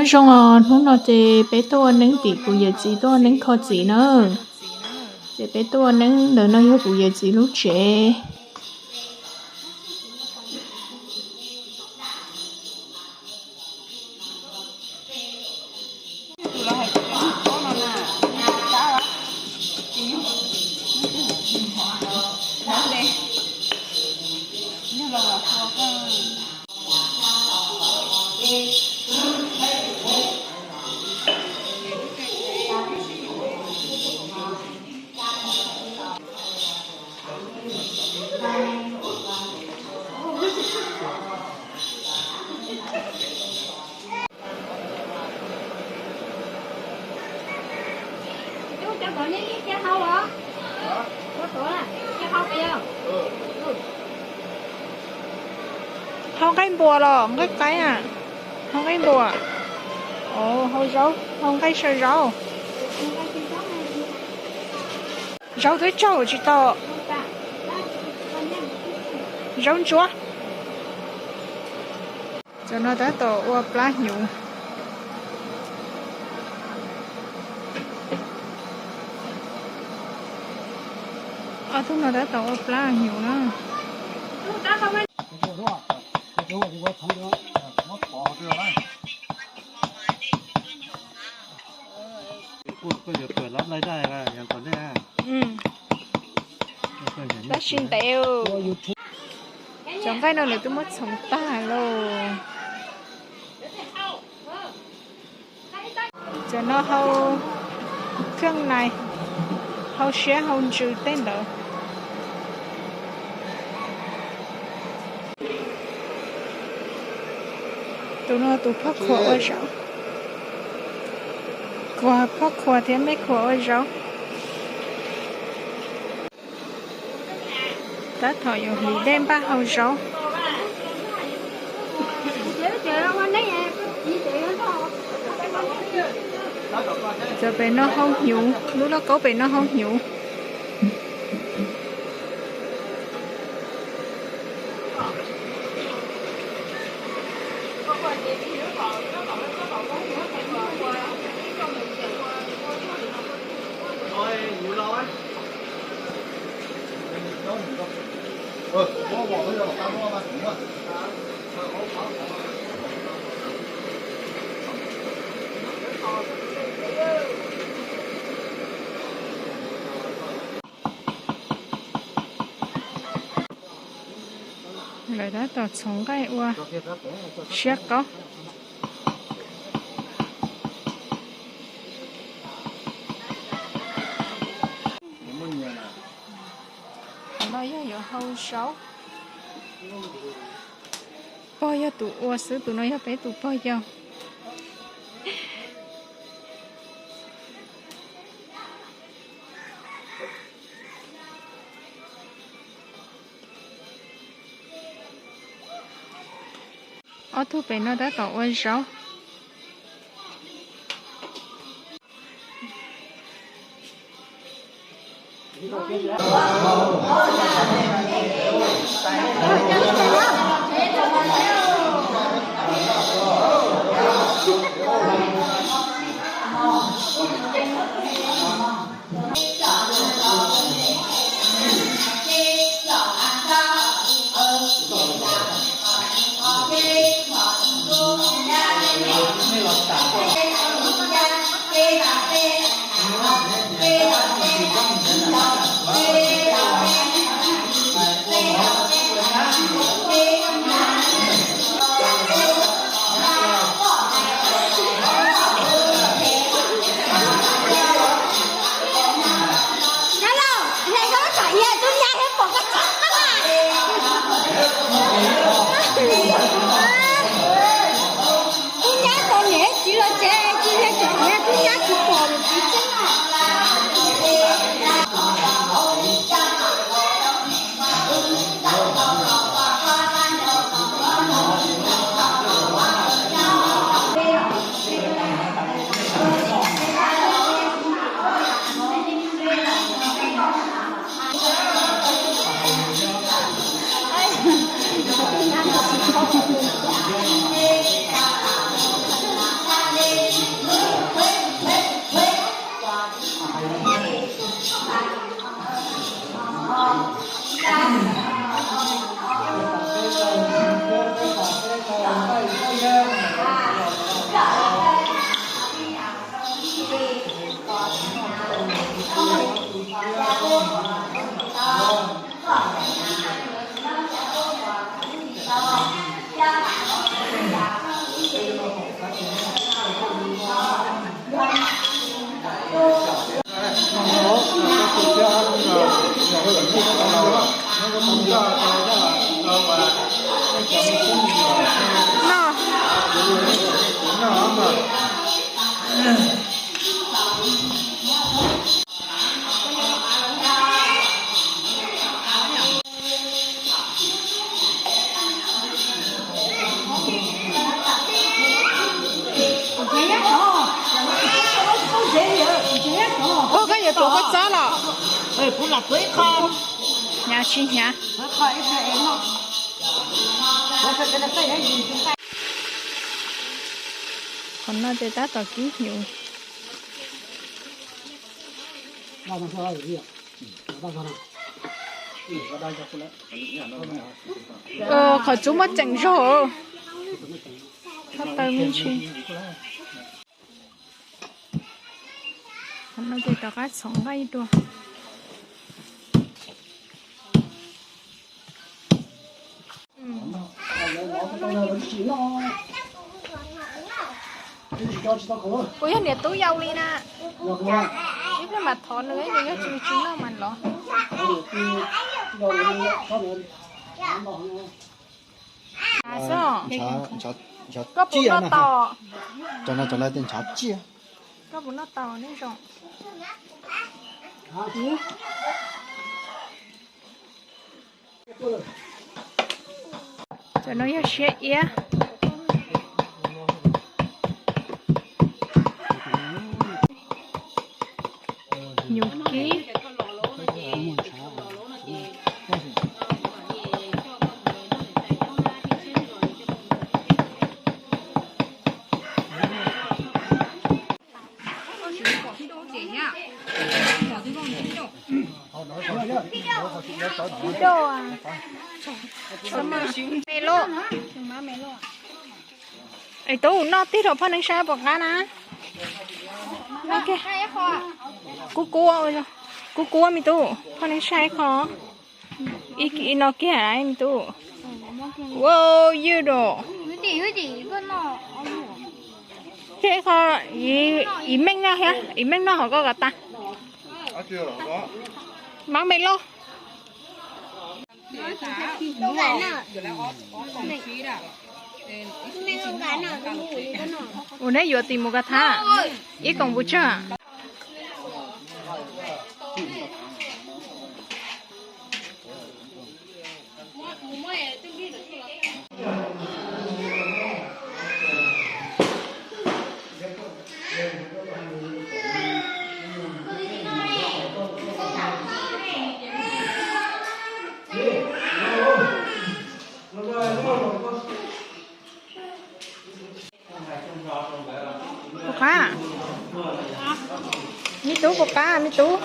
Zoo os, hnub no ces peb tuaj ua neeb tim kuv yawm txiv tuaj ua neeb kho txiv na. Ces peb tuaj ua neeb ntawm no yog kuv yawm txiv lub tsev. Hau nqaij npua los nqaij qaib a? Hau nqaij npua. Hau zaub, hau nqaij saw zaub. Zaub twb tsaug tsis tau. Zaub ntsuab. Cov no tab tom ua plab hnyuv. Ob tug no tab tom ua plab hnyuv na. Tab sis ntev. Cov nqaij no lawv twb muab txhoov tag lauj. Cov no hau khaj nais, hau siab hau ntsws tej ntawd. Tus no tus phob khuas ua zaub. Khuas phob khuas thiab mej khuas ua zaub. Tab tom yuav hliv dej npaj hau zaub. Cov pem no hau hnyuv, lub lauj kaub pem no hau hnyuv. Lawv tab tom txhoov nqaij ua siab qaub. Qhov no yog yuav hau zaub. Pog yog tus ua xwb, tus no yog peb tus pog yau. Ob tug pem no tab tom ua zaub. Tub nyab tau niam txiv los tsev, tsis yog tseem niam tub nyab tsis pom niam txiv tseeb. No. Ua koj yuav tuav koj txob los? Hnyav tsis hnyav. Qhov no ces tab tom kib hnyuv. Qhov txuj muaj tseem zog. Txhob taw me ntsis. Qhov no ces rov qab txhoov nqaij dua. Kuv yog niam tub yau li na. Ib pliag mam thov nws, nws yog tsis tsis noj mas los. Koj puas noj tau? Cov no cov lawv tias ntshav tsiaj. Koj puas noj tau nej zoo? Cov no yog siab iab. Nyuv kib. Me loj. Es tub, noj tib rau phoj neeb saib puas qab na. Kub kub, kub kub me tub, phoj neeb saib ib qho. Ib no kiag me tub. Ua ywj dua. Thiab ib qho, ib meej noj thiab, ib meej noj hauv koj ko tas. Mab me loj. Ua neb yuav tim mus ka thab ib koom npus tsawg. Puas qab? Me tub puas qab me tub?